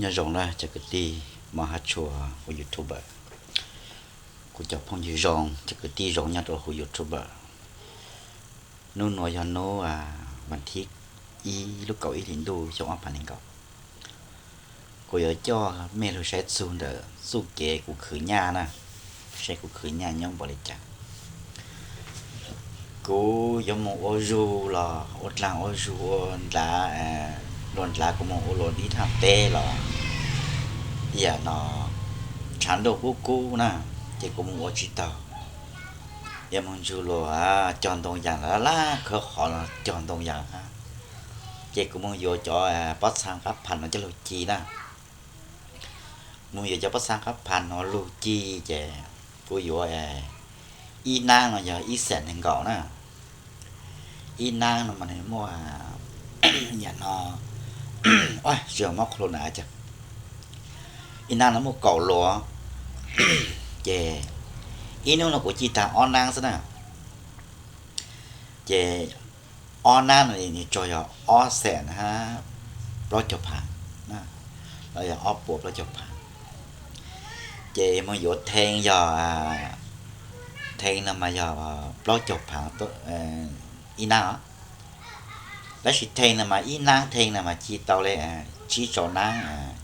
Nyob zoo na cov kwv tij mog hab tshua huv YouTuber, kuv cov phooj ywg zoo, cov kwv tij zoo nyob rau huv YouTuber. Hnub nuav yog hnub vas thib ib lub kaum ib hlis ntuj xyoo ob phav nees nkaum. Kuv yuav coj mej lug saib txug ntawm txuj kev kuv khwv nyaj na, saib kuv khwv nyaj nyob npaum li cas. Kuv yuav moog ua zug los ua dlaag, ua zug ua ndlav, luas ndlav kuv moog ua luas ib thaaj teb los yam no tshav ntuj kub kub na, ces kuv moog ua tsis taug. Yuav moog ntsug luas cog ntoo yaas laj laj khawb qhov no cog ntoo yaas hab, ces kuv moog yuav cov pob txhaa qab phas no coj lug ci na. Moog yuav cov pob txhaa qab phas no lug ci ces kuv yuav ib naab no yog ib xees nees nkaum na. Ib naab no mas nws muaj yam no, tsis mob qhua na, ib naab no muaj kaum luas, ces ib nub no kuv ci taag ob naab xwb na. Ces ob naab no nws tsuas yog ob xees hab plaub caug phaav, los yog ob puas plaub caug phaav. Ces moog yuav thee yog, thee no mas yog plaub caug phaav ib naab os. Tab sis thee no mas ib naab thee no mas ci tau le tsib rau naab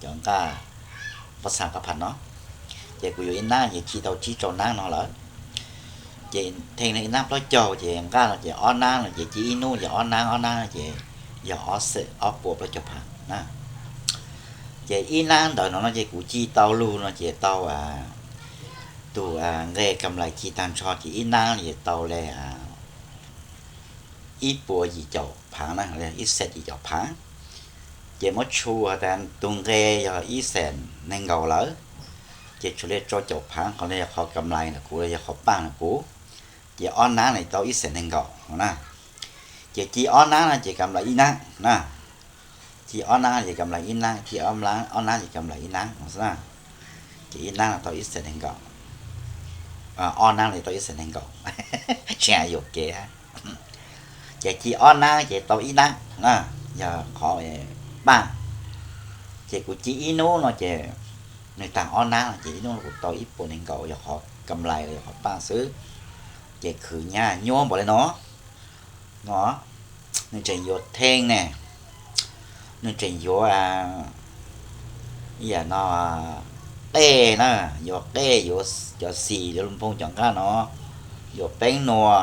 cov nqaj pob txhaa qab phas no. Ces kuv yuav ib naab ces ci tau tsib rau naab no lawm. Ces thee no ib naab plaub caug ces nqaj no ces ob naab no ces ci ib nub ces ob naab, ob naab ces yog ob puas plaub caug phaav na. Ces ib naab ntawm no no ces kuv ci tau lug no ces tau tug nqe kam lais ci taag nrho ces ib naab ces tau le ib puas yim caum phaav na, ib xees yim caum phaav. Ces muab tshu has tas tug nqe yog ib xees nees nkaum lawm, ces tshuav le rau caum phaav, qhov no yog qhov kam lais ntawm kuv, yog qhov paaj ntawm kuv. Ces ob naab no tau ib xees nees nkaum no na. Ces ci ob naab no ces kam lais ib naab na. Ci ob naab ces kam lais ib naab, ci ob naab ces kam lais ib naab no xwb na. Ces ib naab no tau ib xees nees nkaum, ob naab no tau ib xees nees nkaum, tsis yuam kev. Ces ci ob naab ces tau ib naab na, yog qhov paaj. Ces kuv ci ib nub no ces nws taag ob naab no ces ib nub no kuv tau ib puas nees nkaum, yog qhov kam lais los yog qhov paaj xwb. Ces khwv nyaj nyuaj npaum le no no, nws tseem yuav thee ne, nws tseem yuav ib yam no qej na, yuav qej, yuav cov xim, yuav lub nphooj cov nqaj no, yuav peeb nua,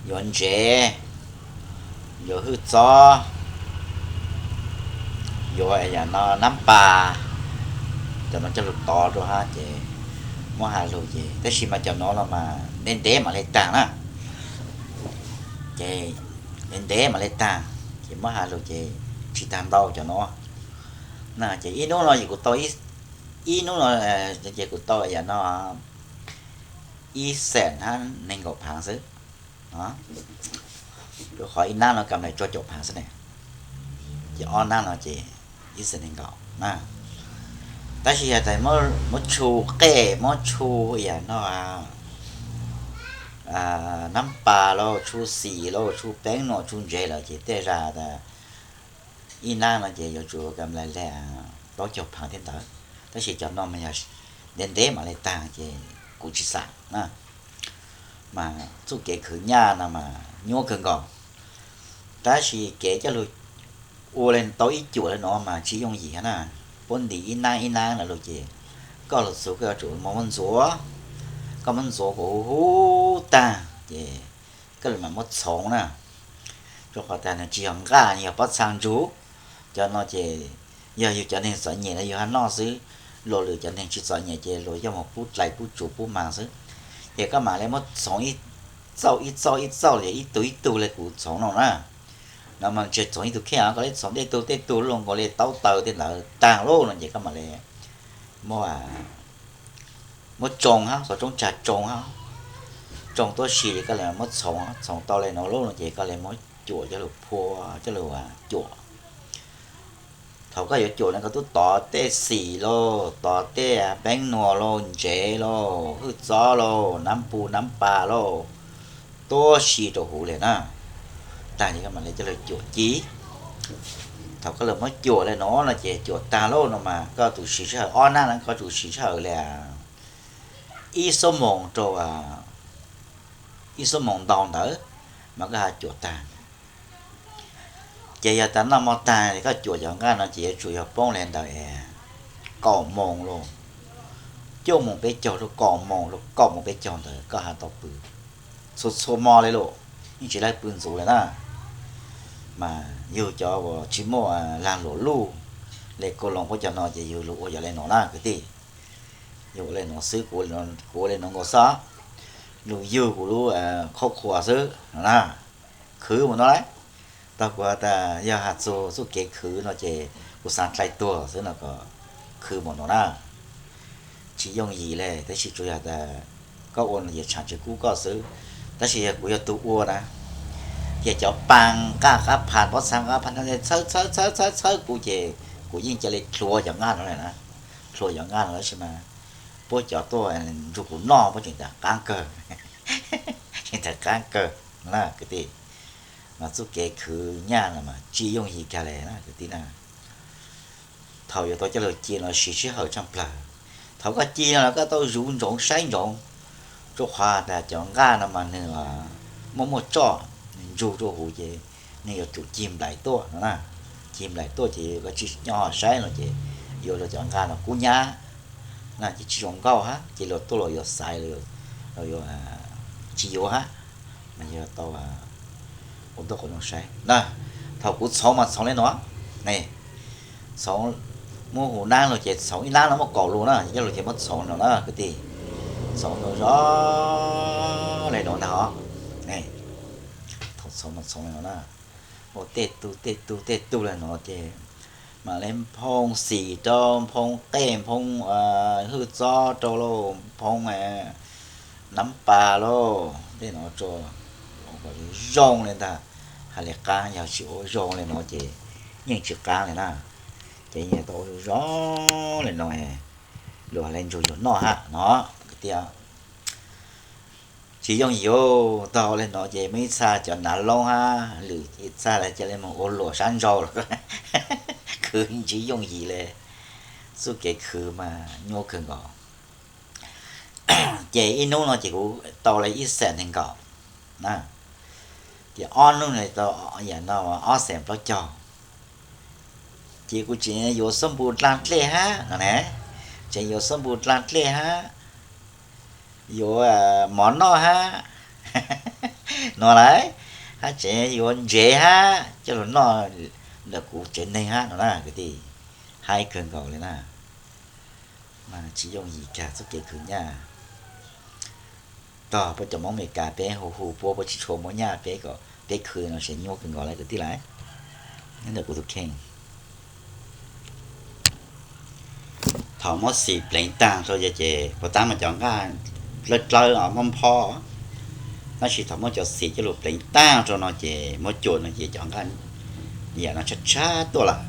yuav ntsev, yuav hwj txob, yuav yam no naab pas, cov no coj lug tov rau hab ces muab has lug ces, tab sis mas cov no los mas ntev ntev mam le taag na. Ces ntev ntev mam le taag, ces muab has lug ces tsis taag ntau cov no. Ces ib nub no ces kuv tau, ib nub no ces kuv tau yam no ib xees hab nees nkaum phaav xwb. Rau qhov ib naab no kam lais rau caum phaav xwb ne, ces ob naab no ces ib xees nees nkaum na. Tab sis yog tas muab tshu qej, muab tshu yam no naab pas lauj, tshu xim lauj, tshu peeb nua, tshu ntsev lawm ces tej zag tas ib naab no ces yuav tsum kam lais le plaub caug phaav thiab ntawd. Tab sis cov no mas yog ntev ntev mam le taag ces kuv tsis xam na. Mas txuj kev khwv nyaj no mas nyuaj kawg nkaus. Tab sis kev coj lug ua le tau ib cuam le no mas tsis yooj yim na. Puab ntim ib naab ib naab lawm lug ces koj lug txug koj yuav tsum muab ntxuav, koj muab ntxuav kom huv huv taag ces koj lug mam muab txhoov na. Rau qhov tas nws tsis yog nqaj, nws yog pob txha ntsug. Cov no ces yog yug cov neeg txom nyem no yug hab noj xwb, luas lwm cov neeg tsis txom nyem ces luas yeej mus pub dlais pub tsuv pub mas xwb. Ces koj mam le muab txhoov ib txauj ib txauj ib txauj, ib tug ib tug le kuv txhoov no na. No mas tsis txhoov ib tug kheej, koj le txhoov tej tug tej tug lug nkaus le taub taws tej ntawd taag lug no ces koj mam le muab, muab tsoo hab, xuas tsoob tsag tsoo hab, tsoo tuab si ces koj le muab txhoov, txhoov tau le no lub no ces koj le muab cuam coj lug phua, coj lug cuam. Thaum koj yuav cuam no koj tub tov tej xim lauj, tov tej peeb nua lauj, ntsev lauj, hwj txob lauj, naab pu naab pas lauj, tuab si rau huv le na. Taag ces koj mam le coj lug cuam ci. Thaum koj los muab cuam li no no ces cuam tag lauj no mas koj tus siv sij hawm ob nab no koj tus siv sij hawm li ib xuab moos rau ib xuab moos ntau ntawd mas koj ho cuam tag. Ces yog tas noj hmo tag koj cuam cov nqaj no ces yuav tsum yog poob li ntawd kaum moos los cuaj moos peb caug rau kaum moos los kaum moos peb caug ntawd koj ho tau pw txhua txhua hmo li lauj, yeej tsis laib pw ntxuv li na. Mas yug cov uas tsis muaj lag luam luj li kau loos puab cov no ces yug lug ua yog li no na kwv tij. Yug ua li no xwb, kuv ua li no nkaus xwb. Lug yug kuv lub qhov qhuas xwb no na. Khwv mus no lawm. Tau kuv has tas yog has txug txuj kev khwv no ces kuv xaav dlai tuag xwb no kom khwv mus no na. Tsis yooj yim li tab sis tsuas yog tas koj ua no ces tshav tsis kub koj xwb. Tab sis yog kuv yog tus ua na, ces cov paa nqaj qab pha, pob txha nqaj qab pha no txhawb txhawb txhawb txhawb txhawb kuv ces kuv yeej ca li dlhuav cov nqaj no lawm na. Dlhuav cov nqaj no tab sis mas puab cov tuaj nrug kuv noj puab tseem tas qaab kawg, tseem tas qaab kawg na kwv tij. Mas txuj kev khwv nyaj no mas tsis yooj yim kag li na kwv tij na. Thaum yuav tau coj lug ci no siv sij hawm tshaj plawg. Thaum koj ci no los koj tau zuv ntsoov saib ntsoov, rua qhov tas cov nqaj no mas nwg muaj muaj tsoj, nwg ntsug rua huv ces nwg yuav tsum cig nplaim tuaj no na. Cig nplaim tuaj ces koj tsis nyob saib no ces yuav rua cov nqaj no kub nyab na ces tsis zoo nkauj hab ces luag tuaj los yuav xaiv los yuav tsis yuav hab. Mas yog tau ua ntaub qhov no saib na. Thaum kuv txhoov mas txhoov li no, txhoov muab hu nab lug ces txhoov ib nab no muaj kaum lus na, coj lug ces muab txhoov no na kwv tij. Txhoov no zog li no ntag os. Thaum txhoov mas txhoov li no na, ua tej tug tej tug tej tug li no ces mam li nphoo xim rau, nphoo qej, nphoo hwj txob rau lauj, nphoo nab pas lauj, tej no rau kom zoo li ntag. Hais li qaab, yog tsis ua zoo li no ces yeej tsis qaab li na. Ces yeej tau ua zoo zoo li no, luag hais li ntsug yug noj hab no kwv tij. Tsis yooj yim, tau li no ces muaj ib txha cov nav loob hab lwm ib txha lawv ca li moog ua luam sab ntsau lawm. Khwv tsis yooj yim li, txuj kev khwv mas nyuaj kawg nkaus. Ces ib hnub no ces kuv tau li ib xees nees nkaum na, ces ob hnub no tau yam no ob xees plaub caug. Ces kuv tseem yuav xuab npu dlaa dlej hab no na, tseem yuav xuab npu dlaa dlej hab, yuav mov noj hab no lawm, hab tseem yuav ntsev hab coj lug noj ntawm kuv tsev neeg hab no na kwv tij. Haib kawg nkaus li na. Mas tsis yooj yim kag txuj kev khwv nyaj. Tog puab cov Moob Amelikas peb hu hu puab, puab tsis tshua muab nyaj peb kom peb khwv no tseem nyuaj kawg nkaus li kwv tij lawm. Nyob ntawm kuv tus kheej. Thaum muab xim pleev taag rau ces puag ta mas cov nqaj dlawb dlawb os, mob nphob. Tab sis thaum muab cov xim coj lug pleev taag rau no ces muab cuam no ces cov nqaj yam no tshab tshab tuaj lawm.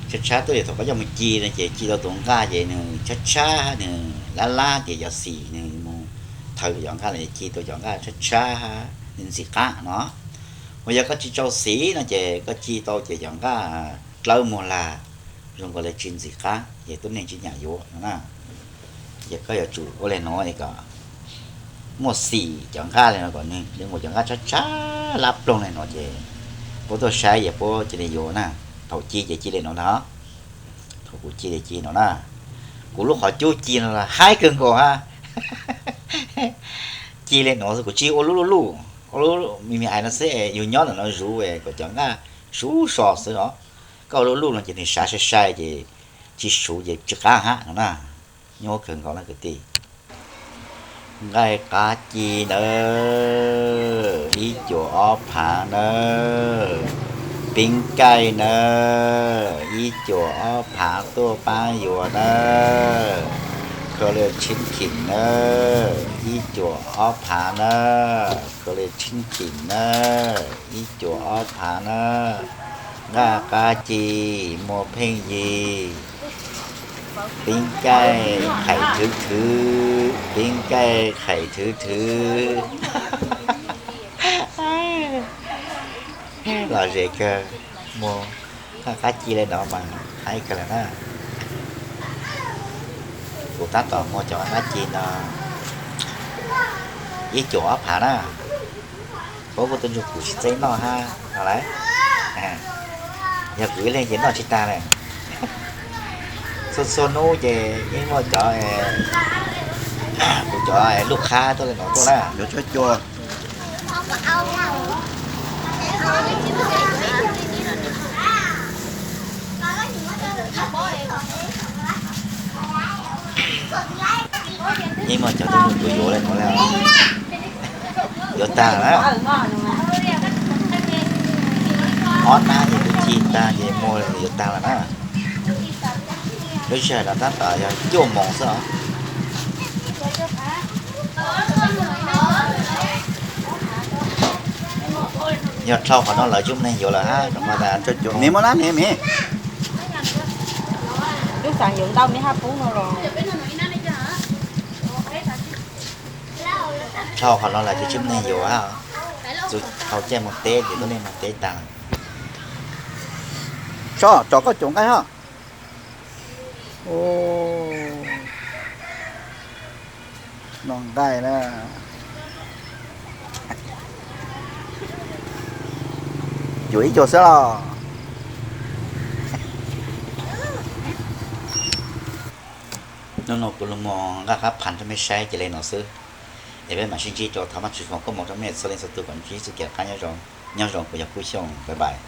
Tshab tshab tuaj ces thaum koj coj mus ci no ces ci tau tus nqaj ces nws tshab tshab, nws lab lab ces cov xim nws mus thawv cov nqaj los ces ci tau cov nqaj tshab tshab, nws ntxim qab no. Ho yog koj tsis rau xim no ces koj ci tau ces cov nqaj dlawb muag lag, zoo nkaus li tsis ntxim qab ces tuab neeg tsis nyam yuav no na. Ces koj yuav tsum ua li no es kom muaj xim cov nqaj li no kom nws zoo nkaus cov nqaj tshab tshab lab ploog li no ces puab tuaj saib ces puab cia li yuav na. Thaum ci ces ci li no ntag. Thaum kuv ci ces ci no na. Kuv lub qhov cub ci no los haib kawg nkaus hab. Ci li no xwb, kuv tsis ua lub luj luj, ua lub me me ais no xwb es yug nyob ntawm no zuv es kom cov nqaj suv so xwb os. Koj ua lub luj no ces nws sav sai sai ces tsis suv ces tsis qab hab no na. Nyuaj kawg nkaus na kwv tij. Nqaij qab ci nawb, ib cuam ob phav nawb. Peeb kaij nawb, ib cuam ob phav tuaj paab yuav nawb. Khaw le tsheeb khim nawb, ib cuam ob phav nawb. Khaw le tsheeb khim nawb, ib cuam ob phav nawb. Nqaij qab ci, muaj pheej yig. Peeb kaij qhaim thwv thwv, peeb kaij qhaim thwv thwv. Lom zem kawg. Muag qab ci li no mas haib kawg lawm na. Kuv tab tom muag cov qab ci no ib cuam ob phav na. Kuv kuj tuaj ntsuag kuv tsis txeeb noj hab no lauj. Yog kuv ib leeg ces noj tsis tag lawm. Txhua txhua hnub ces yeej muaj cov, kuv cov lub qhab tuaj li no tuaj na. Yeej muaj cov tuaj mus yuav li no li. Yuav tag na. Ob hnab ces kuv ci tag ces muag yuav tag lawm na. Lub sij hawm no tab tom yog cuaj moos xwb os. Yog dhau qhov no lawv tsis muaj neeg yuav lawm hab. Miv muab lab miv, miv. Lub xav yuav ntau miv hab pub no los. Dhau qhov no lawv tsis muaj neeg yuav hab. Txus thaus caij moog teb ces tuab neeg moog teb tag. Tso, tso koj caum nqaij hab. Noj nqaij na. Yuav ib co xwb los. Hnub no kuv los muag nqaij qab phas rau mej saib ces li no xwb. Es peb mam sib ntsib rau, thov Vaajtswv foom koob hmoov rau mej txhua leej txhua tug kom ntsib txuj kev qab nyob zoo. Nyob zoo, kuv yog Kub Xyooj, bye bye.